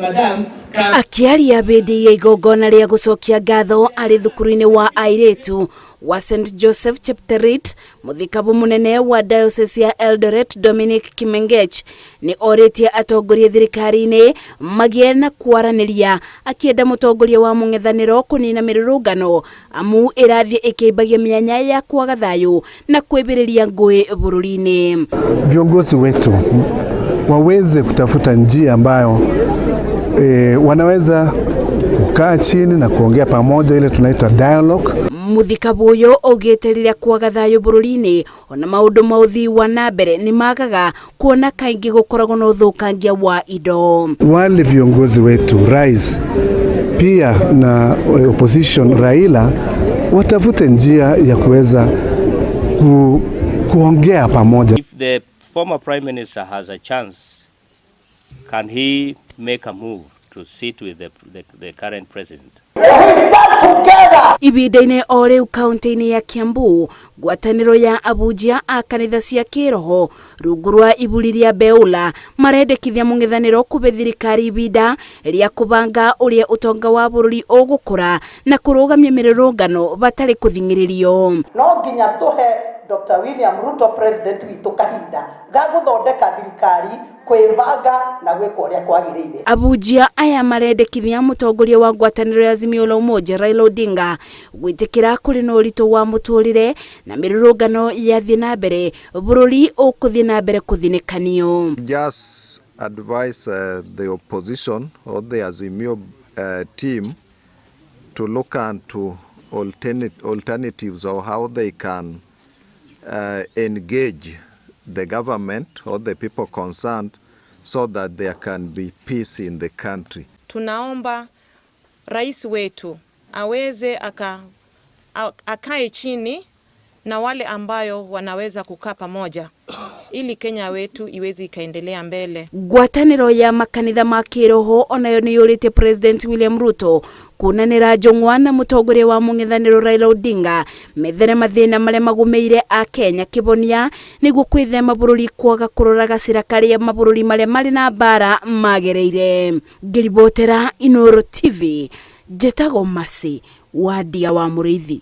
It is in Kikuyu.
Madam come. Akĩaria hĩndĩ ya igongona rĩa gũcokia ngatho arĩ thukuru-inĩ wa airĩtu wa St Joseph Chepterit, mũthikabu mũnene wa Diocese ya Eldoret Dominic Kimengech nĩ orĩtie atongoria thirikari-inĩ magĩe na kwaranĩria, akĩenda mũtongoria wa mũng'ethanĩro kũnina mĩrũrũngano amu ĩrathiĩ ĩkĩimbagia mĩanya ya kwaga thayũ na kwĩbĩrĩria ngũĩ bũrũri-inĩ. Viongozi wetu waweze kutafuta njia ambayo wanaweza kukaa chini na kuongea pamoja, ile tunaita dialogue. Mũthikabu ũyũ augĩte rĩrĩa kwaga thayũ bũrũri-inĩ ona maũndũ ma ũthii wa na mbere nĩ magaga kuona kaingĩ gũkoragwo na ũthũkangia wa indo. Wale viongozi wetu, rais pia na opposition Raila, watafute njia ya kuweza kuongea pamoja. If the former prime minister has a chance, can he make a move to sit with the current president? Ibinda-inĩ o rĩu kaunti-inĩ ya Kiambu, ngwatanĩro ya abunjia a kanitha cia kĩroho rungu rwa iburi rĩa Beula marendekithia mũng'ethanĩro kũbe thirikari ibinda rĩa kũbanga ũrĩa ũtonga wa bũrũri ũgũkũra na kũrũgamia mĩrũrũngano batarĩ kũthing'ĩrĩrio. No nginya tũhe Dr. William Ruto, president witũ, kahinda ga gũthondeka thirikari, kwĩbanga na gwĩka ũrĩa kwagĩrĩire. Abunjia aya marendekithia mũtongoria wa ngwatanĩro ya Azimio la Umoja Raila Odinga gwĩtĩkĩra kũrĩ na ũritũ wa mũtũrĩre na mĩrũrũngano yathiĩ na mbere bũrũri ũkũthiĩ na mbere kũthinĩkanio. Just advise the opposition or the Azimio team to look into alternatives of how they can engage the government or the people concerned so that there can be peace in the country. Tunaomba rais wetu aweze akae chini na wale ambayo wanaweza kukaa pamoja ili Kenya wetu iweze ikaendelea mbele. Ngwatanĩro ya makanitha ma kĩroho onayo nĩ yũrĩtie President William Ruto kunanĩra njũng'wa na mũtongoria wa mũng'ethanĩro Raila Odinga methere mathĩna marĩa magũmĩire a Kenya kĩbonia nĩguo kwĩthema bũrũri kwaga kũrora gacĩra karĩa mabũrũri marĩa marĩ na mbara magereire. Ngĩribotera Inooro TV, njĩtagwo Mercy Wandia wa Mũrĩithi.